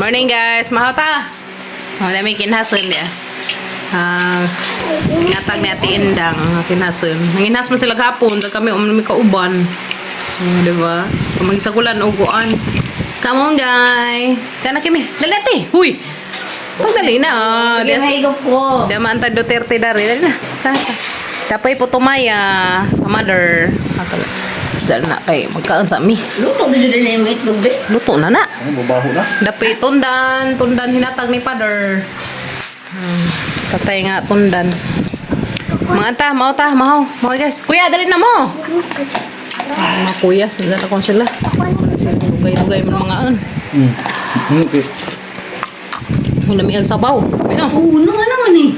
Morning, guys. Mahota. Oh, dami kinhason niya. Ah, natag ni Ate Indang kinhason. Nanginhas man sila gahapon, kag kami umami kauban. Oh, di ba? Magisagulan uguan. Come on, guys. Kana kimi. Dali, ate. Huy. Pagdali na. Ah, Sige, di mahigop ko. Di man ta Duterte dari. Dali na. Kata. Tapay po tumaya, mother. Ato. Diyan na kay magkaon sa mi. Luto na dyan na yung itlog, be. Luto na na. Ano, babaho na. Dapay tundan, tundan hinatag ni Father. Tatay nga tundan. Mga anta, mao ta, mahaw. Mahaw, guys. Kuya, dali na mo. Mga kuya, sila na kung sila. Dugay-dugay man mga an. Okay. Hinami ang sabaw. Ano? Oo, ano nga naman eh.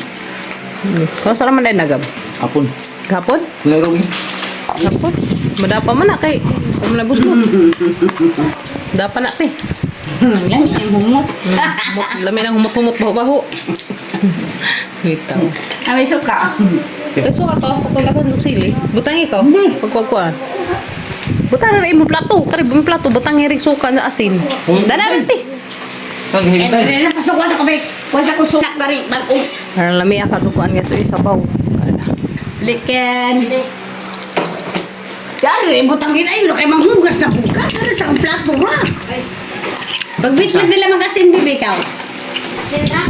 Kung saan naman dahil nagab? Hapon. Gapon? Laro eh. Gapon? Madapa man na kay. Kung nabuslo. Dapa na te. Lami yung humot. Lami nang humot-humot baho-baho. Bitaw. Ah, may suka. Kaso ka to, patulagan ng sili. Butang ikaw. Pagkukuan. Butang na imo plato. Kari mo plato, butang irig suka sa asin. Dana rin ti. Ang Eh, hintay. dali na pasok ko sa kape. Wasa ko sunak na rin. Bago. Parang lami ka sukuan nga sa sabaw. Liken. Dari, butang ginayo na kay manghugas na buka. Dari sa kang plato ha. Pagbitbit nila mag-asin, bebe, ikaw. Asin na?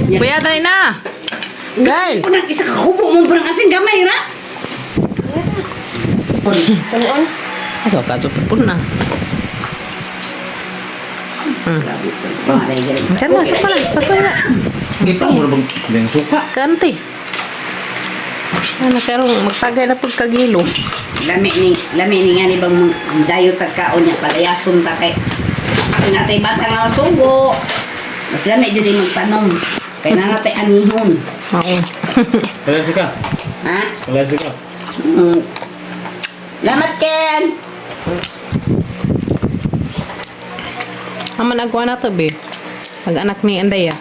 Kuya, dali na. Gail. Unang isa ka kubo mo parang asin gamay ra. Punon? Aso ka so na. Kan na, sa pala, sa pala. Kita mo na bang bang suka? Kanti. Ano karong magtagay na pagkagilo. Lami ni nga ni bang dayo tagkaon niya palayason ta kay natay bata nga sugo. Mas lami jud yung magtanom. Kay na natay anihon. Mao. Wala suka. Ha? Wala suka. Lamat Ken. Aman agwa na to be. Pag anak ni Andaya.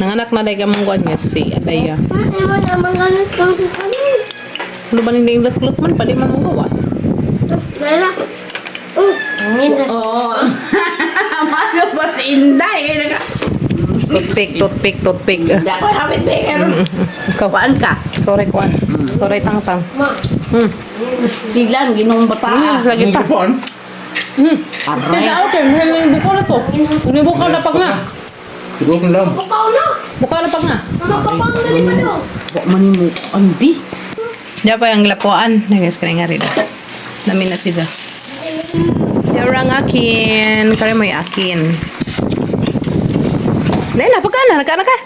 Nanganak na day kamong kuan nga si Andaya. Ayaw naman ganun kang kami. Ano ba ninding lukluk man pa di man mo gawas. Dala. Oh, ngin Oo. Mano ba si Inday? Kay naka Toothpick, toothpick, toothpick. Hindi ako hawit be karon. Ikaw, Kuan ka. ikaw ray kuan. Ikaw ray tangtang. Ma. Stilan ginong bata. Lagi pa. Hapon. Aray. Kaya okay, may bukaw na to. May bukaw na pag nga. Siguro kong lam. Bukaw na. Bukaw na pag nga. Magpapang na di pa do. Wa man nimo ambi. Diyan pa yung lapuan. Nagis ka na nga rin. Dami na siya. Yarang akin. Kare mo yung akin. Dahil na, pagka na, nagka na ka.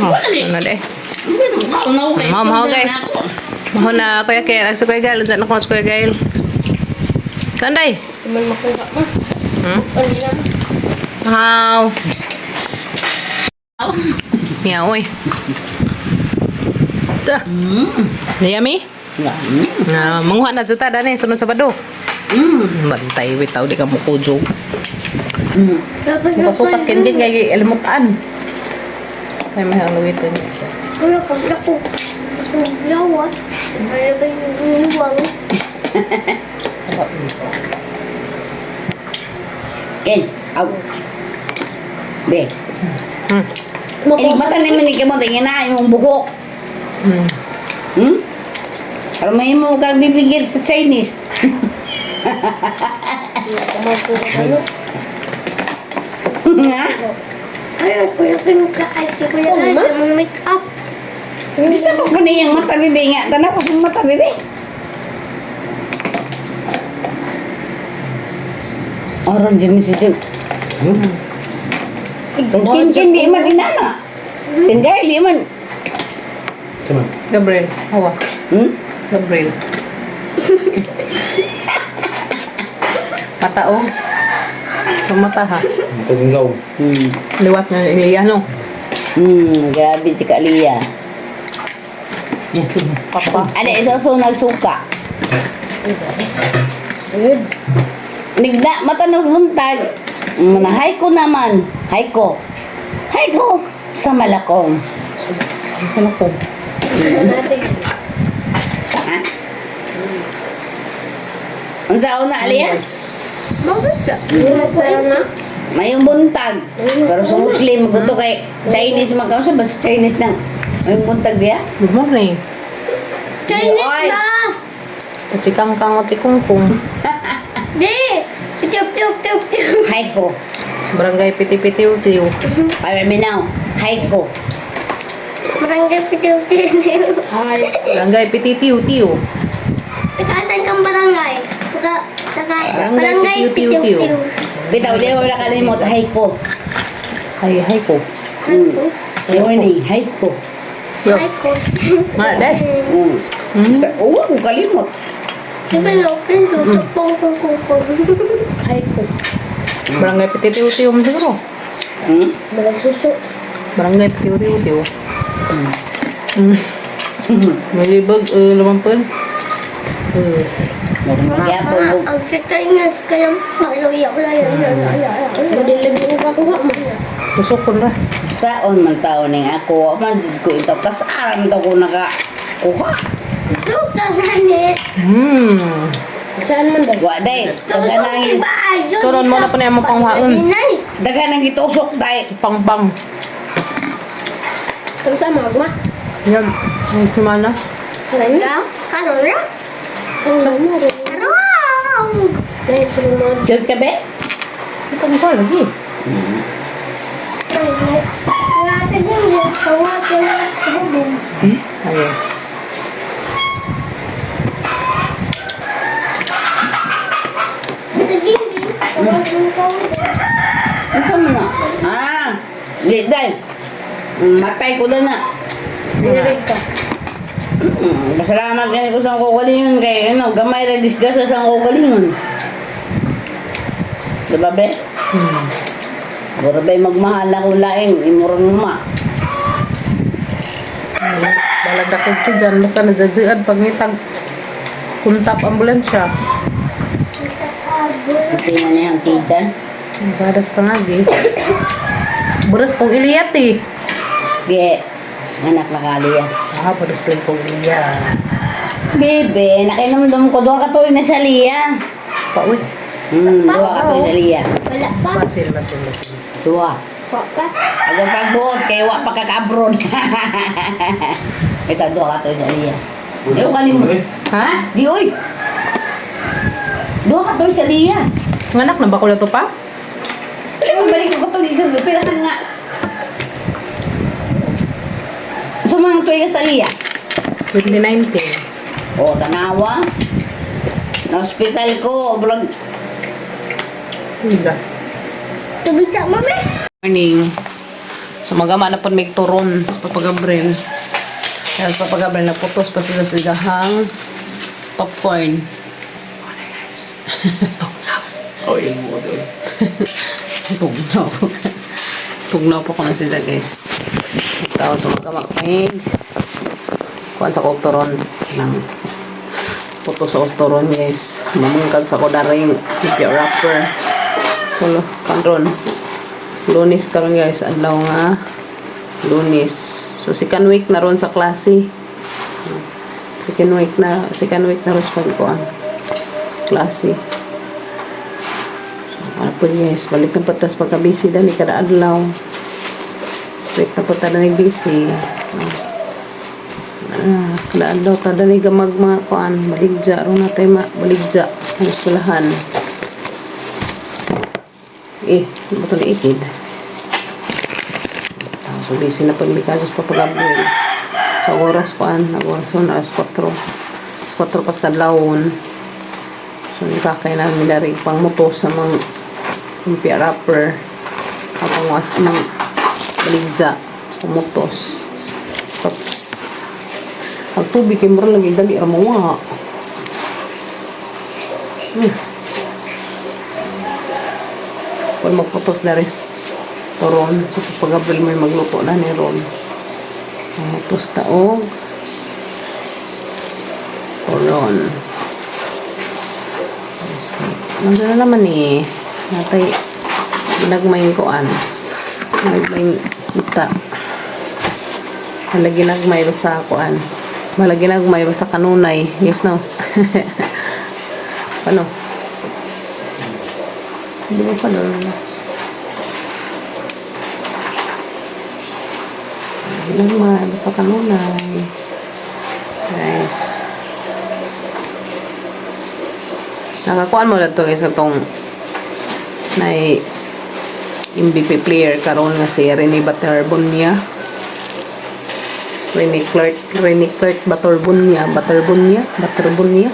Oh, ano de. Hindi mo kaon na okay. Mahaw, mahaw, guys. Mahaw na, Kuya Ken. Ang si Kuya Gail. Unsa na ko si Kuya Gail. Kanday. Di man makuha ma. Hmm? Ano na? Mahaw. Miyaw, oy. Ta. Nayami? Na, manguha na jud ta dani sunod Sabado. Bantay bitaw di ka mo kujog. Tapos Mukasukas kendin kay elimutan. Kay may ang lugitin. Ano pag ako? Lawas. Ano ba yung luwang? Ken, aw. Be. Eh, mata ni man ni kamo tingin na yung buhok. Pero may mo kang bibigil sa Chinese. Ano? Nga? Ay, kuya Ken ka ay si Kuya Ken ang make up. Bisa pa ko na iyang mata bibi nga. Tanaw ko sa mata bibi. Aron dyan ni si Jun. Kin kin di man inana. Tinggal di man. Tama. Gabriel, hawa. Gabriel. Mata oh. Sa mata ha. Kaginggaw. Liwat na Eliya no. Grabe si Kalia. Papa. Ano isa so nagsuka. Sid. Nigna mata ng buntag. Muna hay ko naman. Hay ko. Hay ko sa Malakong. Sa ko. Ha? Ang sao na Alia? Bakit siya? Ano na? Mayong buntag. Pero sa Muslim, gusto kay Chinese man ka. Sa basta Chinese nang mayong buntag diya. Good morning. Chinese Oy. na! Chikangkang o chikungkung. Di! Tiyo, tiyo, tiyo, tiyo. Hay ko. Barangay Piti-Piti-Utiw. Ay, minaw. Hay ko. Barangay Pitiw Tiyo. Hi. Barangay Piti-Tiw-Tiw. Taga saan kang barangay? Taga, taga, Barangay barangay Pitiw Pitiw Tiw. Tiw. Bitaw, di ko nakalimot. Hay ko. Hay, hay ko. Good morning. Hay ko. Yo. Ay ko. Nga, day. Mm. Oo, ko kalimot. Di ba lokin? Tutupong kung kung kung. Hay ko. Barangay Piti-Tiw-Tiw mo siguro. Hmm? Barangay Piti-Tiw-Tiw. May libag, lumampun. Magyapon mo. Ang Chinese kayang Tusok ko na. Saon man tao ning ako, man jud ko ito kasaran to ko nakakuha. Suka gani. Wa day, daghan ang Turon mo na pa niya mo pangwaon. daghan ang gitusok day. Pang-pang. Pero sa mga guma. Yan. Ang sumana. Karon na. Karon na. Ang mga Karon. Nay sunod. Jud ka be? Ito mo lagi. Ah, yes. Unsa man na? Ah, di day. Matay ko na na. Dinireg ka. Masalamat gani ko sa akong kaugalingon kay ano, gamay ra disgrasya sa akong kaugalingon. Diba be? Guro be magmahal na kung laing imurong ma. Balag na kong dyan. Basta nadyadyad. Pangitag. Kuntap ambulansya. Tingnan niya ang tita. Baras na nga, eh. Baras kong iliyat eh. Ge, anak na kaliya. Ah, baras lang kong iliyat. Bebe, nakinamdam ko duha ka tuig na sa liya. Pauwi. Duha ka tuig sa liya. Wala pa. Basil, basil, basil. Duha. Wala pa. Agad pagbuot kay wa pa ka-abroad. Ito duha ka tuig sa liya. Di ko kalimot. Ha? Di oy. Duha ka tuig sa liya. Nganak na ba ko na to pa? Dali mo balik ko tuig ka pirahan nga. Sa mga tuig ka sa liya. 2019. O tanawa. Na hospital ko, bulag Uy, Tubig sa mami. Morning. So magama na po may turon sa Papa Gabriel. Kaya sa Papa Gabriel naputos pa sila sa gahang popcorn. Oh, yun mo doon. Tugnaw. Tugnaw po ko na sila, guys. Tapos so magama may kuan sa kog turon ng puto sa kog turon, guys. Mamungkag sa kodaring lumpia wrapper. So karon Lunes karon, guys, adlaw nga Lunes. So second week na ron sa klase. Second week na ron sa pagkuan klase. So, ano po, guys, balik na patas pagka busy dani kada adlaw. Strict na po ta dani busy. Ah, kada adlaw ta dani gamag mga kuan, baligja ron na tayo ma, baligja ang eskwelahan. Eh, ano ba ito naikid? So, busy na pag may kasos pa pag-upgrade. Sa oras ko, an, oras ko, alas 4. Alas 4 pas kadlawon. So, nikakay namin dari pang muto sa mga lumpia wrapper. Kapang was ng baligja, pumutos. Ang tubig kay mura lagi dali ra mawa. Kung magputos na rin turon. So, pag may magluto na ni Ron. Pumutos ta og turon. Yes, kay. Nandun na naman eh. Natay, nagmayin koan. Nagmayin ita. Malagi nagmay basta koan. Malagi nagmay basta kanunay. Yes, no? Ano? Hindi mo pa na. Ginagmay, basta kanunay. Guys. Nakakuan mo lang to guys itong na MVP player karon nga si Rene Baterbonia. Rene Clark Baterbonia, Baterbonia, Baterbonia.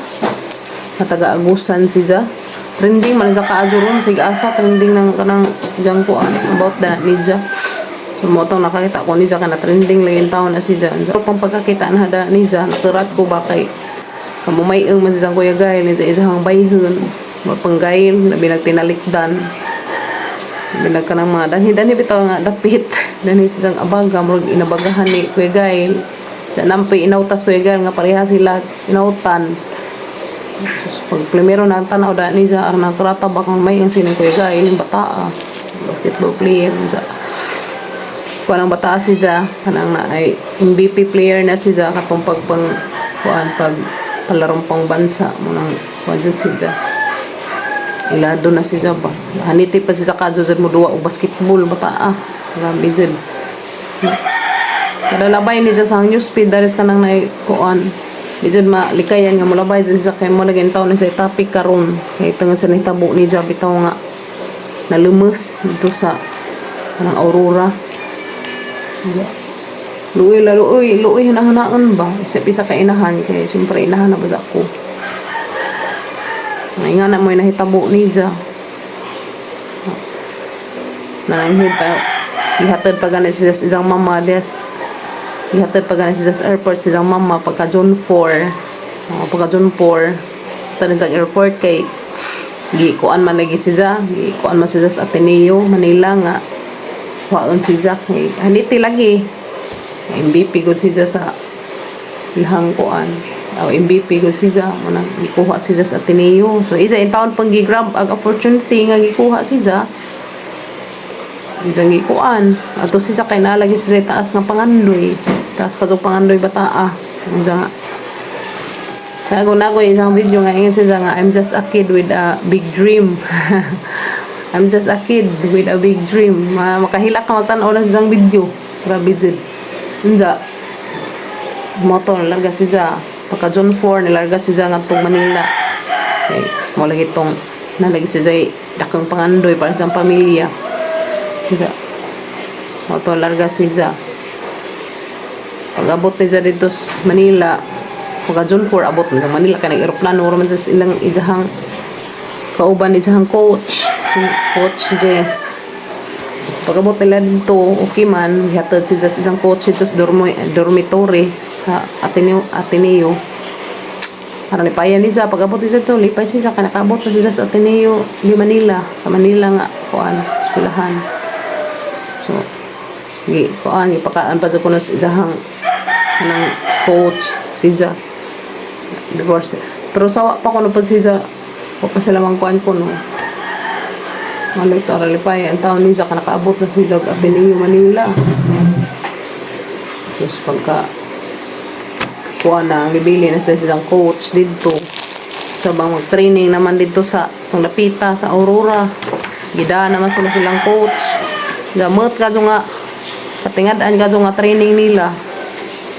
Nga taga-Agusan si Ja. Trending man sa kaadyo ron sig asa trending ng kanang jang kuan about that ni Ja. So mo tong nakakita ko ni Ja kana trending lagi yung taon na si Ja. So pang pagkakita na hada ni Ja, nakurat ko ba kay kamumay ang man siyang kuya gayel ni sa isang bayhon mapanggayel na binagtinalikdan binag ka ng mga danhi danhi bitaw nga dapit danhi siyang abaga murag inabagahan ni Kuya Gail sa nampi inautas Kuya Gail nga pareha sila inautan. Sus, pag primero na tanaw da ni siya aron nakrata bakang may ang sining Kuya Gail yung bata ah. Basketball player siya kuan ang bata si Ja kanang na ay MVP player na si Ja katong pagpang kuan pag palarong pang bansa mo nang kuan jud si Ja ilado na si Ja ba haniti pa si Ja kadyo jud mo duwa og basketball bata ah, grabe jud kada labay ni Ja sa newsfeed daris kanang na kuan di jud malikayan nga molabay jud siya kay mo lagi taon ni sa topic karon kay tungod sa nahitabo ni Ja bitaw nga nalumes dito sa kanang Aurora. Luoy la luoy, luoy hinahanaan ba? Isip isa ka inahan kay siyempre inahan na ba sa ako. Nga nga na mo'y nahitabo ni Ja. Nananghid pa. Ihatid pa gani siya sa isang mama des. Ihatid pa gani siya sa airport sa isang mama pagka June 4. Oh, pagka June 4. Tanan sa airport kay gikuan man lagi si Ja, gikuan man si Ja sa Ateneo, Manila nga kuhaan si Ja. Kay haniti lagi. MVP gud si Ja sa ilahang kuan. O MVP gud si Ja, mo nang gikuha si Ja sa Ateneo. So isa in taon pang gi-grab ang opportunity nga gikuha si Ja. Diyan gikuan. Ato si Ja kay nalagi si Ja taas nga pangandoy. Taas kadtong pangandoy bataa. Diyan nga. Kaya kung nako isang video nga ingon siya nga, "I'm just a kid with a big dream. I'm just a kid with a big dream." Makahilak ka magtan-aw na sa isang video. Grabe jud. Unja. Moto nilarga si Ja. Pagka June 4 nilarga si Ja ngadtong Manila. Okay. Mo lagi tong nalagi si Jay dakong pangandoy para sa pamilya. Diba? Moto larga si Ja. Pag abot ni Ja dito sa Manila, pagka June 4 abot na sa Manila kay nag-eroplano ra man sa ilang ijahang kauban ijahang coach, si Coach Jess. Pag abot nila dito, okay man, gihatod si Jess isang coach dito sa dormitory sa Ateneo, Ateneo. Para lipayan ni Ja, pag abot ni Ja dito, lipay si Ja, kay nakaabot na si Ja sa Ateneo di Manila, sa Manila nga, kuan, eskwelahan. So, gi kuan, gipakaan pa jud kuno sa ijahang kanang coach si Ja. Divorce. Pero sawa pa kuno pa si Ja, wa pa sila mangkuan kuno. Malay to, lipay, ang taon ni Ja, nakaabot na si Ja Ateneo, Manila. Tapos pagka kuha na, gibili na sa isang coach dito. Sa bang mag-training naman dito sa itong lapita, sa Aurora. Gida naman sila silang coach. Gamot ka nga, katingadaan ka nga training nila.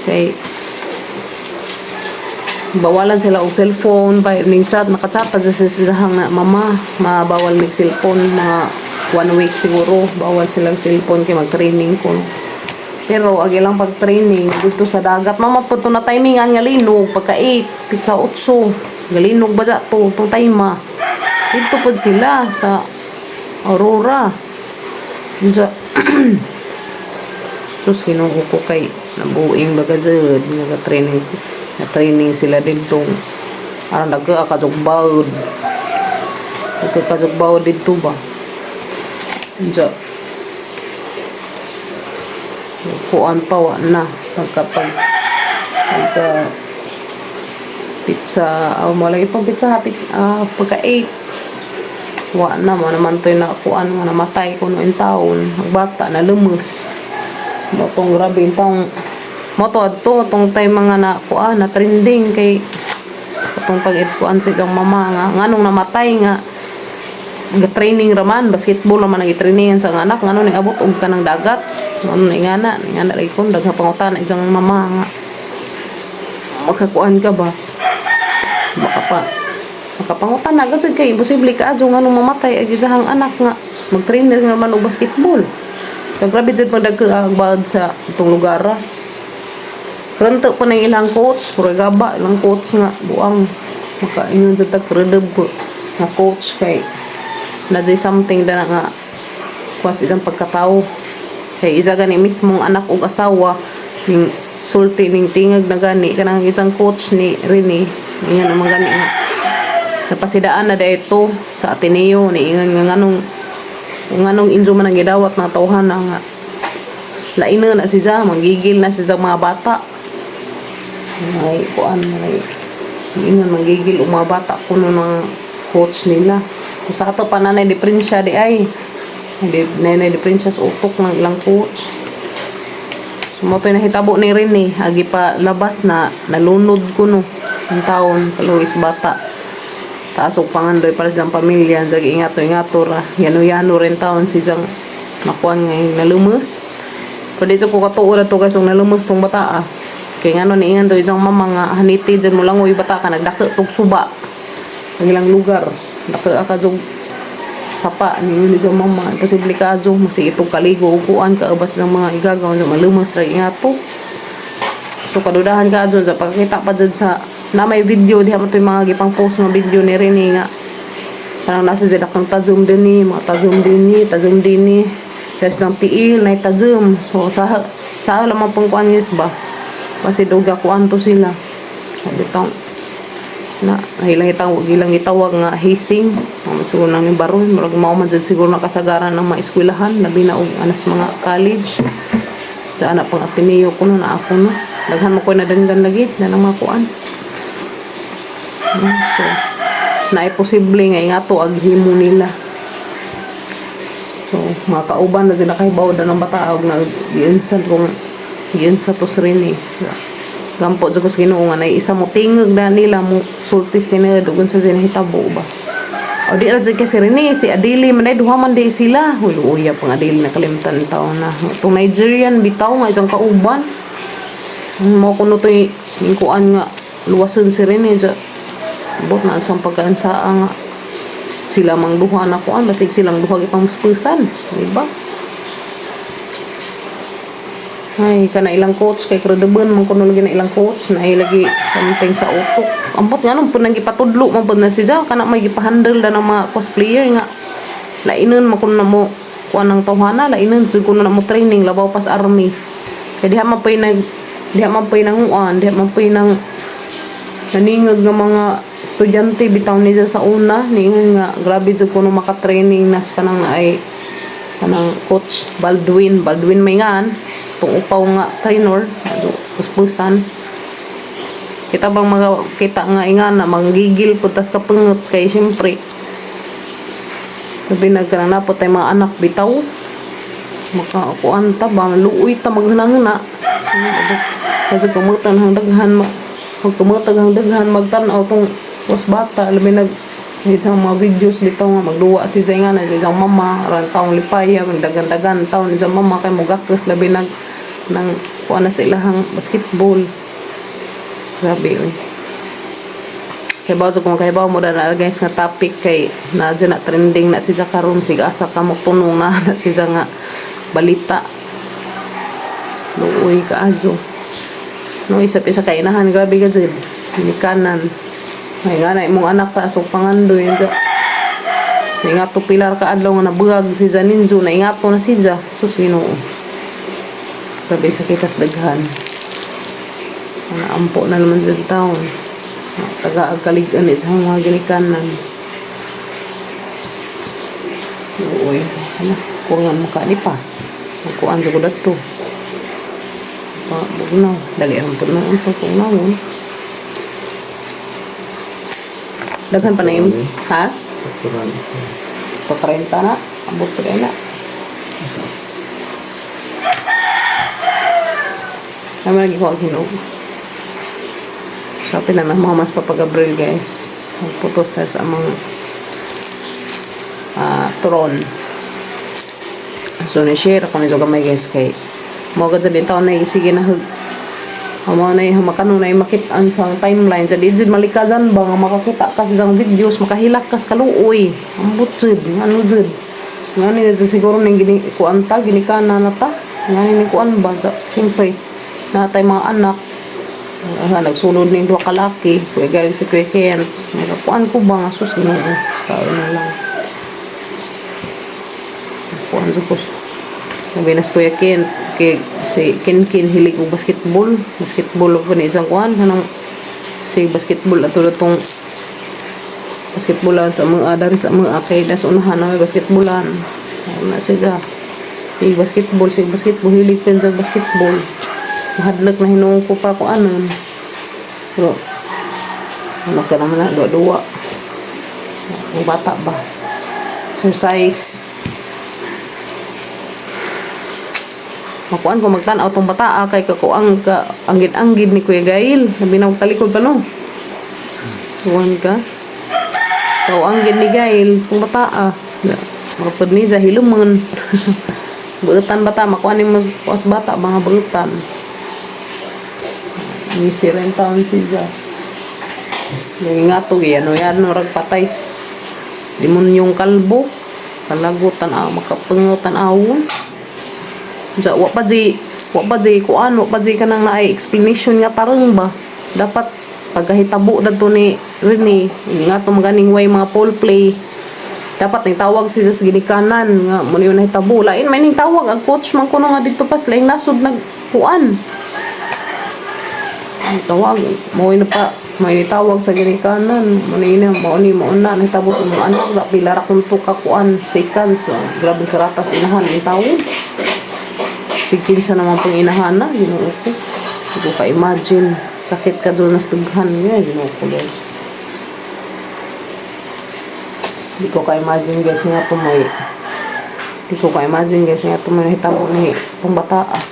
Kay, bawalan sila og cellphone, pa ning chat, nakachat pa sa sisahang na mama, mabawal mig cellphone, mga one week siguro, bawal silang cellphone kay mag-training ko. Pero ag ilang pag-training dito sa dagat, mama po to na timingan nga linog pagka 8, pizza 8. Galinog ba sa to tong time. Dito pod sila sa Aurora. Unsa Sus, Ginoo ko kay nabuing baga jud nga training na training sila didto. Aron nagka kajog bawd. Nagka kajog bawd didto ba. Unsa kuan pa wa na pagka pag pagka pizza oh, mo lagi itong pizza happy pagka 8 wa na mo naman to'y na kuan nga namatay kuno in taon ang bata na lumus mo tong grabe in taong mo to adto tong time mga na kuan na trending kay atong pag kuan sa isang mama nga nganong namatay nga ga-training raman basketball raman nag-training sa nga anak ngano ning abot og kanang dagat. Ano na ingana, ingana lagi ko daghang pangutana isang mama nga. Makakuan ka ba? Baka pa makapangutan na kasi kay imposible ka adyo nga nung mamatay ag isahang anak nga mag-trainer nga man og basketball. So, grabe jud pagdagkaagbaad sa itong lugar ah. Karon pa na yung ilang coach, puro gaba, ilang coach nga, buang, makaingon sa tag, nga coach kay, na di something na nga, kuwas isang pagkatao. Kay isa gani mismong anak og asawa, ning sulti ning tingag na gani, kanang isang coach ni Rene, ingan naman gani nga, napasidaan na dito sa Ateneo, ni ingan nga nganong, nganong injo man ang gidawat na tawhan na nga, lain na si Za, manggigil na si Za mga bata. Ay, kuan, ay, ingan manggigil og mga bata kuno ng coach nila. Kung sa ato pa nanay diferensya di ay. Di, nanay diferensya sa utok ng ilang coach. So, mo to'y nahitabo ni Rene, agi pa labas na nalunod kuno ang taon kaluis bata. Taas og pangandoy para sa pamilya, jag ingato ingato ra. Yano-yano rin taon si jang nakuan ngay nalumus. Pwede ko katuo na to guys, kung nalumus tong bata ah. Kay ngano ni ingan to isang mama nga haniti dyan mo langoy bata ka nagdako tog suba. Ang ilang lugar. Dako ka jog sapa ni ingon isang mama. Imposible ka jog masige tog kaligo ug kuan ka ubas ng mga igagaw sa malumas ra ingato. So kadudahan ka dun sa pagkakita pa dyan sa na may video diha mo to yung mga gipang post nga video ni Rene nga parang nasa dyan akong tajum din ni mga tajum din ni tajum din ni there's ng tiil na tajum, so sa lamang pong kuan yes ba kasi duga kuan to sila sabi tong na ilang itawag ilang itawag nga hazing. Mga siguro nang ni baron murag mao man jud siguro nakasagaran ng mga eskwelahan labi na og anas mga college sa anak pang Ateneo kuno na ako no daghan mo ko na dangdan lagi na nang mga kuan. So naay posible nga ingato ag himo nila. So mga kauban na sila kay bawda ng bata og nag giunsa kung giunsa to sa rin eh. Gampo jud ko sa Ginoo nga nay isa mo tingog na nila mo sultis tinod ug unsa sila hitabo ba. O di ra jud kasi rin si Adili man ay duha man di sila. Huy, luya pang Adili nakalimtan taon na. Itong Nigerian bitaw nga isang kauban. Mo kuno to yung kuan nga luwason si Rene dya. Bot na ang pagkaansaa nga sila mang duha na kuan basig silang duha gipang muspusan, di ba? Ay, kana ilang coach kay credible man kuno lagi na ilang coach na ay lagi something sa utok. Ambot nga nung punang gipatudlo man pud na si Jaw kana may gipahandle na ng mga cosplayer nga lainon man kuno na mo kuan ng tawhana, lainon jud kuno na mo training labaw pas army. Kay diha man pay nag diha man pay nanguan, diha man pay nang naningag nga mga estudyante bitaw niya sa una niingon nga grabe jud kuno maka-training nas kanang ay kanang coach Baldwin Baldwin may ngan tong upaw nga trainer puspusan kita bang mga kita nga ingan na manggigil pud tas kapengot kay syempre sabi nagkanang napot ay mga anak bitaw makakuan ta ba luoy ta maghunahuna kasi kamutan hang daghan ma pag kamutan hang daghan magtan-aw tong was bata labi nag sa mga videos bitaw nga magduwa si Zay nga na isang mama ran taong lipaya magdagan-dagan taon isang mama kay mugakas labi nag nang kuan na sa ilahang basketball. Grabe oy. Kay bawo kung kay bawo mo na guys nga topic kay na dyan na trending na si karon sig asa ka mo tunong na na si nga balita. Luoy ka adyo. No isa pa sa kainahan grabe ka jud. Ginikanan. May nga na imong anak ta asog pangandoy unsa. Ingato pilar ka adlaw nga nabuag si Janinjo na ingato na si Ja. Sus Ginoo. Grabe sa kitas daghan. Naampo na naman din taon. Taga agkalig-an sa mga ginikanan. Uy, hala, kuangan mo ka ni pa. Kuan sa kudat to. Pa, bugnaw. Dali ang puno ang pagkunawon. Daghan pa na yung, ha? Sakturan. Pa 30 na. Abot pa na. Isa. Naman lagi ko ang hinog. Sabi na mga mas papagabril guys. Magputos tayo sa amang turon. So ni share ako nito gamay, guys, kay mo gud din taon na sige na hug. Amo na yung makano na makit-an sa timeline sa di jud malikadan ba nga makakita ka sa isang videos, makahilak kas kaluoy. Ambot jud, ano jud. Ngani na jud siguro ning gini kuan ta ginikana na ta. Ngani ni kuan ba sa siyempre natay mga anak. Ah, nagsulod ning duha ka laki, kuya galing si Kuya Ken. Nagakuan ko ba nga sus, Ginoo. Tayo na lang. Kuan jud ko. Sabi na si Kuya Ken, kay si Ken Ken hilig og basketball. Basketball pa ni isang kuan kanang si basketball ato na tong basketballan sa mga dari sa mga kay das unahan na may basketballan. Ayun na siya. Si basketball hilig din sa basketball. Mahadlok na hinuong ko pa ko anon. Pero ano ka naman na duwa-duwa. Ang bata ba? Exercise. Makuan ko magtan-aw tong bata kay kakuang ka anggid-anggid ni Kuya Gail. Labi na og talikod pa no. Kuan ka. Kaw anggid ni Gail tong bata ah. Makapud ni sa hilumon. Buutan bata makuan nimo sa bata mga buutan. Ni si taon si Ja. Yung nga to ano yan no rag patay. Demonyong kalbo. Kalagutan aw makapangutan awon. Ja, wa pa di kuan, wa pa di kanang naay explanation nga tarong ba. Dapat pagkahitabo dadto ni Rene, nga to maganing way mga pole play. Dapat ning tawag siya sa ginikanan nga mo niyo nahitabo. Lain may ning tawag ang coach man kuno nga didto pa sila yung nasod nagkuan. Ang tawag mo na pa may tawag sa ginikanan mo ni ina mo ni mo na nahitabo sa mga anak da pila ra kun ka kuan seconds. So, grabe karatas inahan ang tawag. Sige sa naman pang inahana, Ginoo ko. Hindi ko ka-imagine. Sakit ka doon na dughan niya, Ginoo ko, guys. Hindi ko ka-imagine, guys, nga ito may... Hindi ko ka-imagine, guys, nga ito may nahitabo ni itong bata, ah.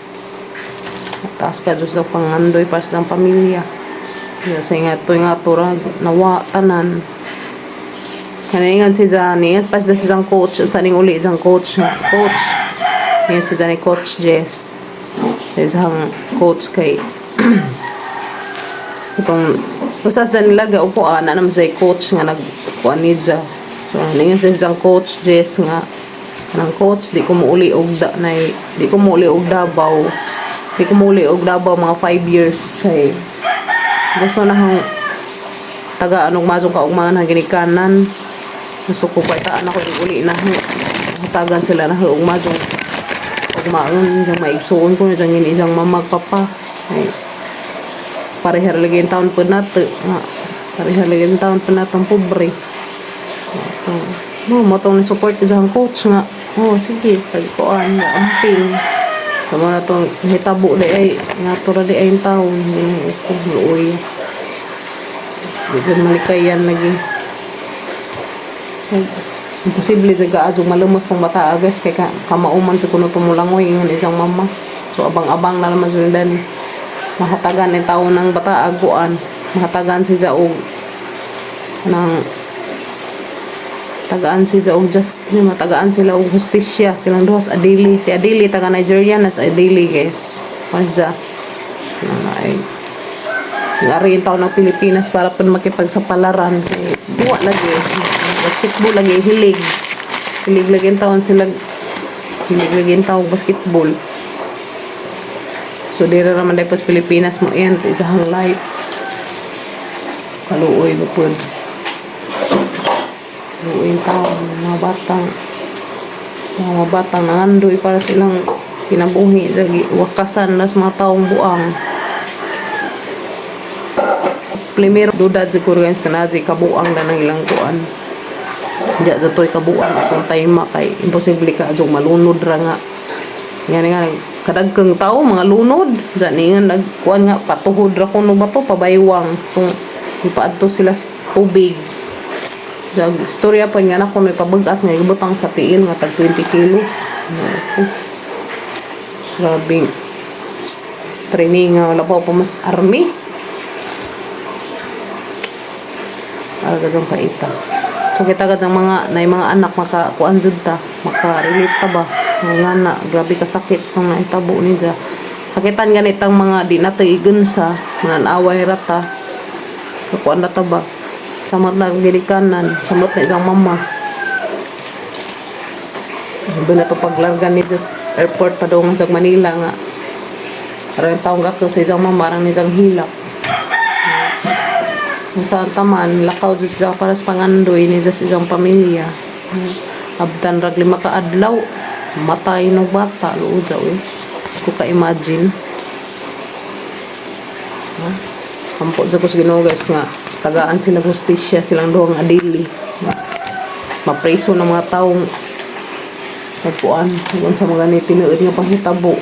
Taas ka doon sa pangandoy para sa pamilya. Kasi nga ito nga ito nawa, tanan. Kanaingan si Johnny, at pas sa isang coach, sa ning uli isang coach, coach. Yan si Johnny, Coach Jess. Sa isang coach kay itong basta sa nila ga upo na naman sa coach nga nagkuan ni Ja. So ningan sa isang coach Jess nga kanang coach di ko muuli og da nay di ko muuli og Davao. Di ko muuli og Davao mga 5 years kay gusto na hang taga anong masong kaugmangan hang ginikanan. Gusto ko pa itaan ako yung uli na hatagan sila na og masong ugmaon diyang maigsuon ko na diyang ini isang mamag papa. Ay, parehar lagi yung taon po nato. Nga, parehar lagi yung taon po nato ang pobre. Ito. No, mo tong support diyang coach nga. Oh, sige, pagkuan, amping. Tama na itong hitabo di ay, nga to ra di ay yung taon. Ginoo ko, luoy. Di ko malikayan lagi. Ay, imposible sa gaadyo malumos tong bata guys kay ka, kamauman sa kuno tumulangoy ingon isang mama. So abang-abang na naman sila dan mahatagan ang tao ng bata aguan. Mahatagan siya og ng tagaan sila og just ni matagaan sila og hustisya silang duha sa Adili. Si Adili taga Nigeria na sa Adili, guys. Kuan siya na ay ngari yung tao ng Pilipinas para pud makipagsapalaran kay buwa lagi basketball lagi hilig hilig lagi yung taon sila hilig lagi yung tao basketball. So dira naman dahil pas Pilipinas mo yan isang life kaluoy ba pud luoy yung tao mga batang nangandoy para silang kinabuhi lagi wakasan na sa mga taong buang. Primero duda siguro guys na nazi kabuang na ng ilang kuan. Diya sa to'y kabuang akong tayma kay imposible ka adyo malunod ra nga. Nga nga kadagkang tao mga lunod. Diya ni nga nagkuan nga patuhod ra kuno ba to pabaywang kung ipaadto sila sa tubig. Diya, istorya pa nga na kuno ipabag-at nga ibutang sa tiil nga tag 20 kilos. Naku. Grabing training nga labaw pa mas army. Para ka kaita. So kita ka mga na mga anak maka kuan jud ta, maka-relate ta ba. Nga na, grabe ka sakit kung naitabo niya. Sakitan ganitang mga di nato igunsa, mananaway rata. Kakuan na ta ba? Samot na ginikanan, samot na isang mama. Doon na to paglarga ni sa airport pa doon sa Manila nga. Aron taong gako sa isang mama, arang isang hilak. Kung saan taman, lakaw dyan siya para sa pangandoy ni sa isang pamilya. Abdan rag 5 ka adlaw, matay no bata, luod sa uy. Ko ka-imagine. Ha? Ampo dyan ko sa Ginoo guys nga, tagaan sila hustisya silang duhang adili. Mapreso ng mga taong nagpuan, kung sa mga ni tinuod nga panghitabo.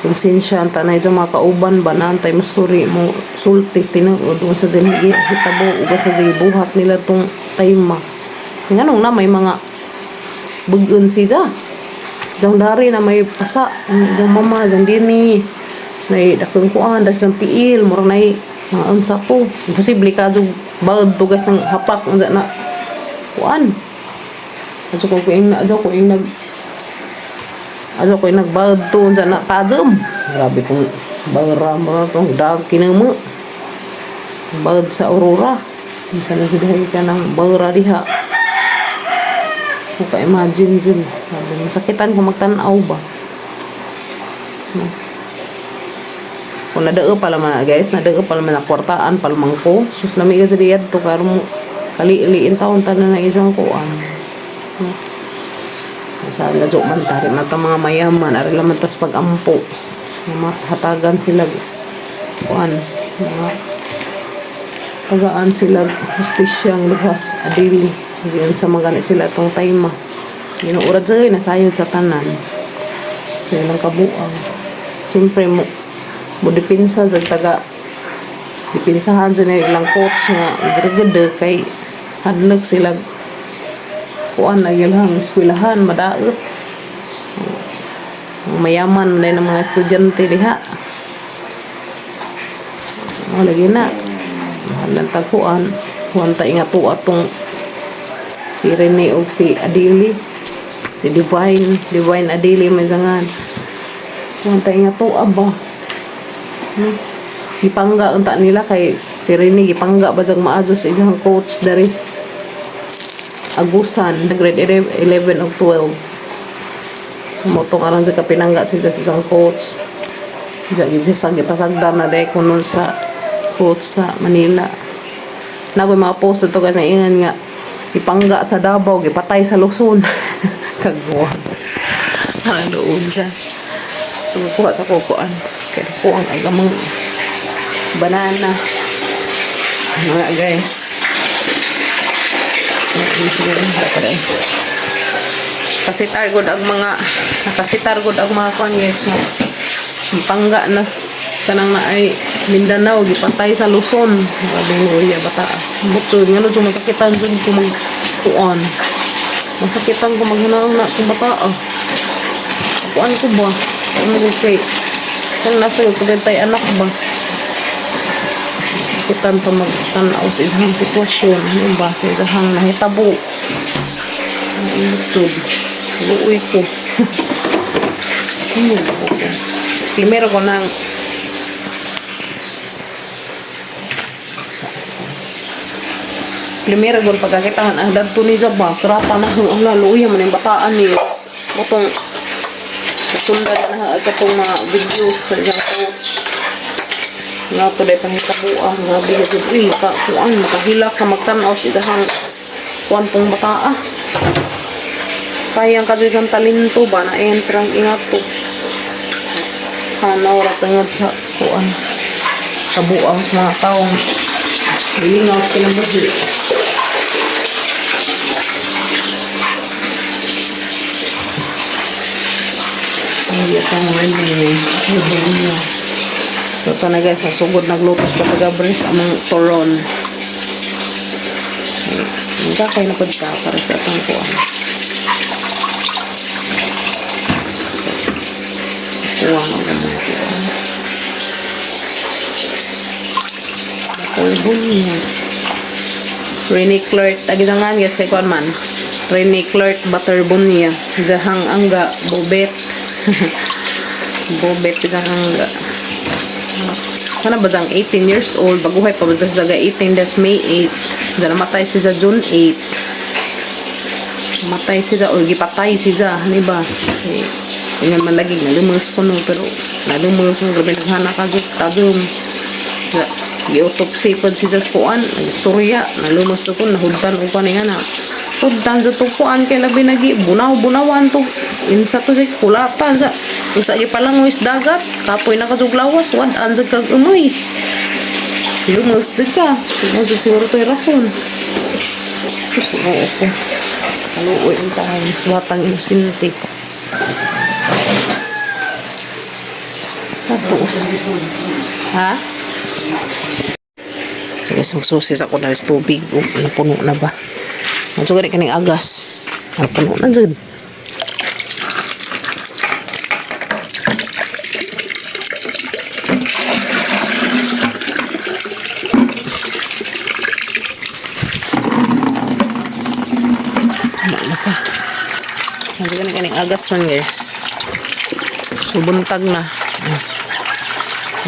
Konsensya ang tanay dyan mga kauban ba na antay masturi mo sultis tinuod kung sa dyan hitabo ugat sa dyan buhat nila tong tayma. Nganong na may mga bugun siya. Diyan dari na may pasa, diyan mama, diyan dini. Nay dakong kuan, dahil siyang tiil, murag nay mga unsa ko. Imposible ka jud bagod tugas ng hapak unsa na kuan. Adyo ko ing adyo ko ing nag adyo ko ing nagbagod to unsa na tajom. Grabe kong bagra mo tong dag kinamo. Bagod sa Aurora. Unsa na jud ka ng bagra diha. Kung ka-imagine dyan. Sabi, masakitan kung magtanaw ba. No? Kung nadao pala man na, guys, nadao pala man na kwartaan pala man ko. Sus, lami ka sa diyad to, karon mo kali-liin taon tanan na isang kuan. No? Sa ladyo man tari mata mga mayaman, ari laman tas pag-ampo. Hatagan sila kuan. Mga tagaan sila hustisyang luhas adili. Diyan sa mga gani sila itong time. Ginuurad sa nasayod sa tanan. So ilang kabuang. Siyempre mo mo dipinsa sa taga dipinsahan sa nila ilang coach nga gede kay hadlok sila kuan na ilang eskwelahan madaot. Ang mayaman na ng mga estudyante diha. O, lagi na. Mahal ng tagpuan. Huwan ta ingat po atong si Rene o si Adili. Si Divine. Divine Adili may zangan. Huwan ta ingat po aba. No? Gipangga unta nila kay si Rene gipangga ba sa maadyo sa isang coach daris Agusan grade 11 o 12. Motong aron sa kapinangga siya sa isang coach. Diya gibisag gipasagdan na dahil kuno sa coach sa Manila. Nakoy mga post to guys na ingan nga ipangga sa Davao, gipatay sa Luzon. Kagwa. Parang doon siya. So, kuha sa kukuan. Kaya ko ang agamang banana. Ano nga guys. Kasi targod ang mga nakasitar gud ang mga kuan guys nga gipangga na kanang na ay Mindanao gipatay sa Luzon. Grabe mo iya bata. Butod ngano jud masakitan jud ko mag kuan. Masakitan ko maghanaw na kung bata. Ah. Kuan ko ba? Ano ko kay kung nasa ko tay anak ba? Sakitan pa magtanaw sa isang sitwasyon, ano ba sa isang nahitabo. Ang butod. Luoy ko. Ano ba ko? Primero ko nang Primero ko pagkakitaan ang dadto ni Jaba, trata na ang ala luoy man yung bataan ni motong sundan na ang katong mga videos sa iyang coach. Nga to day pangitabuan, grabe ka jud uy maka kuan makahila ka magtan-aw sa isang kuan pong bataa. Sayang ka jud isang talento ba na enter ang ingat to. Hanaw ra tungod sa kuan. Kabuang sa mga taong gilingaw sa kinabuhi. Ay, itong ano eh. So, ito na guys, sa sugod nagluto sa pagabris among turon. Ay, ang kakay na pud ka para sa atong kuan. Kuha ang gamay kuan. Ako'y bunya. Rene Clert. Agisangan guys kay kuan man. Rene Clert Butterbunya. Jahang angga Bobet. Bobet jahang angga. Kana ba dang 18 years old baguhay pa ba sa 18 das May 8. Diyan namatay siya sa June 8. Matay siya or gipatay siya, di ba? Eh, ingan man lagi nalumas ko no pero nalumas mo grabe naghana ka jud tagum. Gi-autopsy pod siya sa kuan, istorya, nalumas ko nahudtan og kuan nga na. Hudtan sa tukuan kay labi nagi bunaw-bunawan to. Insa to si kulatan sa usa gipalangoy sa dagat, kapoy na kaduglawas, wad-an jud kag umoy. Lumas jud ka. Mo jud siguro to'y rason. Gusto ko ako. Kaluoy ang tayo. Suwatang inosente. Sa tuos. Ha? Sige, magsusis ako na sa tubig. Oh, ano, puno na ba? Ang sugar kaning agas. Ano, puno na dyan. Puno na pa. Ang sugar kaning agas ron, guys. So, buntag na.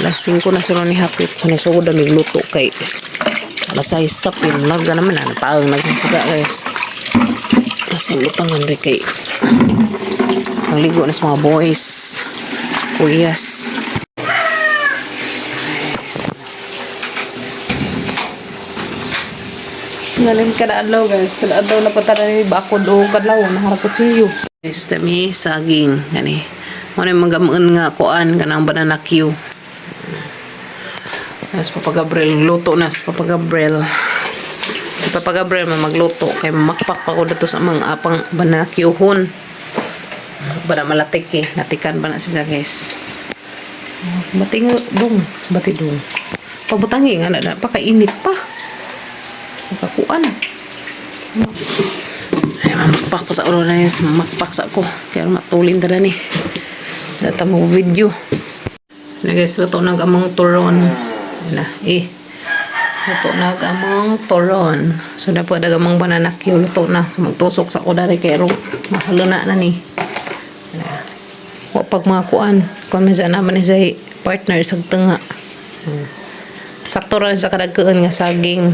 Alas 5 na sila ni Hapit. So, nasugod na migluto kay alas 6 kapin. Naga naman na. Paang nagsiga, guys. Kasi lutangan rin kay ang ligo na sa mga boys. Kuyas. Ngayon kada adlaw guys, kada adlaw na punta na ni bakod o kadlaw naharapot siyo. Guys, dami saging gani. Mo na yung magamun nga kuan kanang banana Q. Tapos Papa Gabriel, luto na si Papa Gabriel. Si Papa Gabriel may magluto kay makpak pa ko dito sa mga apang banana Q-hon. Bana malatik eh. Natikan ba na siya guys. Batingo dong, bati dong. Pabutangi nga na na pakainit pa. Nakakuan. Ay, mamakpak pa sa ulo na yes. Mamakpak sa ako. Kaya matulin tara ni. Data mo video. Na guys, luto na ang among turon. Ayan na, eh. Luto na ang among turon. So, na po among banana Q. Luto na. So, magtusok sa ko dari kay ro. Mahalo na na ni. Ayan na. Wa pag mga kuan. Kuan man siya naman ni siya partner sa tunga. Sakto ra sa kadagkaan nga saging.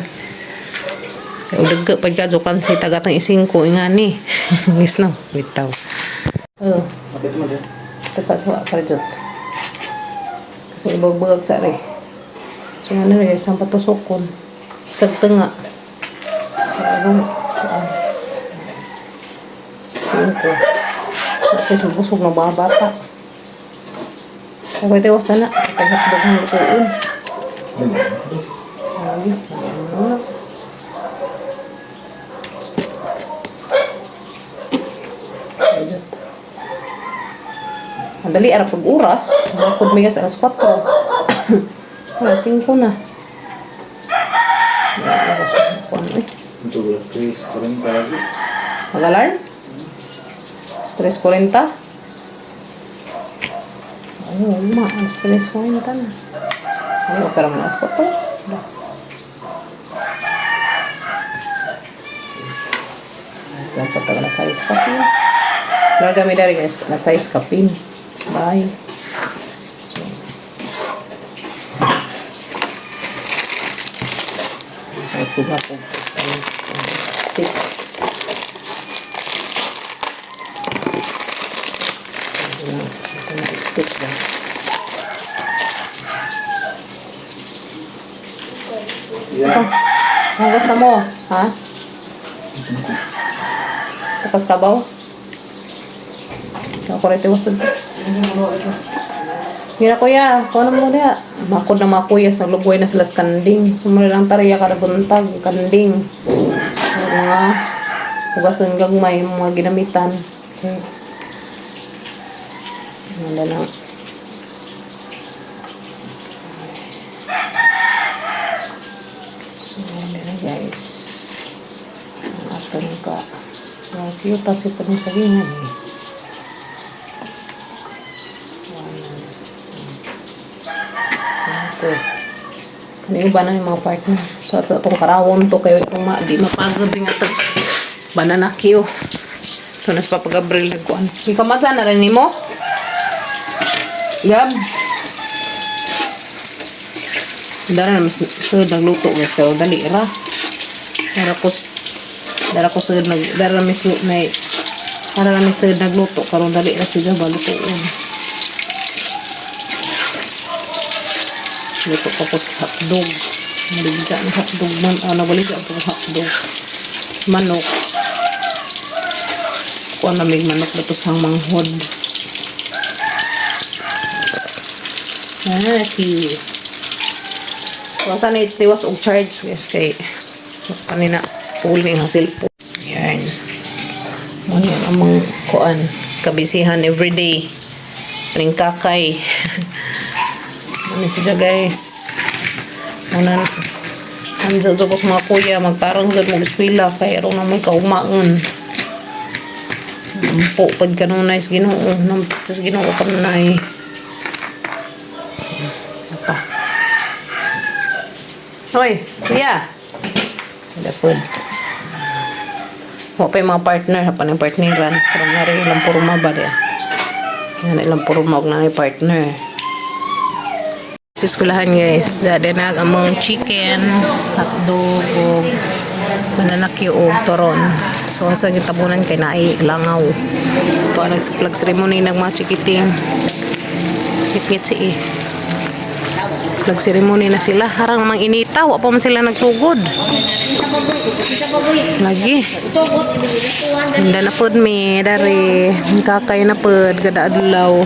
Kay og dagko pag kadyo kan sa tagatang isingko ingani. Ngis no, bitaw. Oh, Kapit mo din. tepat sa parjot. Kasi ibag-bagag sa re. So ano rin, isang patusokon. Isang tunga. Parang, kuan. Singko. Tapos mabusog na mga bata. Ako ito, wasta na. Paghatdog ng lutuin. Ay, ano na. Ayun. Ang dali, ara pag oras. Bakod may alas 4. Alas 5 na. Ay, oras na ako, ano eh. Ito, alas 3:40 lagi. Mag-alarm? Stress 40? Oo, ma. Alas 3:40 na. Ay, huwag ka naman alas 4. Ba? Dapat taga na size kapin. Lord kami dari guys, na size kapin. Bye. Ay, kuha ko. Stick. Ito na stick ba? Yeah. Ang gusto mo, ha? Tapos kabaw? Ako rin tiwasan. Hira kuya, kuha na mo niya. Makod na mga kuya sa lugway na sila sa kanding. Sumuli lang tariya kada buntag, kanding. Mga hugasan gagmay, mga ginamitan. Okay. Wala na. So, wala na guys. Ang atong ka. Ang cute ang sipon ng sagingan eh. Okay. Kani uban na yung mga partner. Sa ato atong karawon to kayo itong ma, di mapagod nga to. Banana Q. Ito na sa Papa Gabriel nagkuan. Ikaw man na rin nimo? Gab. Dara na mas sud nagluto, guys, pero dali ra. Dara ko sud nag dara mis na para na mis nagluto karon dali ra siya balutoon. Luto ko po sa hotdog. Naligya ng hotdog man. Ah, nabaligya po ng hotdog. Manok. Kuha na may manok na to sang manghod. Ah, cute. So, asa na itiwas og charge, guys, kay kanina uli ang cellphone. Yan. Ano yan ang mga kuan kabisihan everyday. Paning kakay. Ano siya, guys. Ano Andiyan ko sa mga kuya, magtarang dyan mag-eskwela, kay aron na may kaumaon. Nampo, pag kanunay sa Ginoo, nampo sa Ginoo kanunay. Pa. Hoy, kuya. Wala po. Wa pa yung mga partner, hapan yung partneran. Pero nga rin ilang purma ba diya? Yan ilang purma og na partner. Sa eskwelahan, guys, dyan nag among chicken, hotdog, og banana Q og toron. So asa gitabunan kay naay langaw. Ito ang flag ceremony ng mga chikiting. Ngit-ngit si eh. Flag ceremony na sila. Harang namang inita. Wa pa man sila nagsugod. Lagi. Handa na pod mi. Dari. Kakay na pod. Kada adlaw.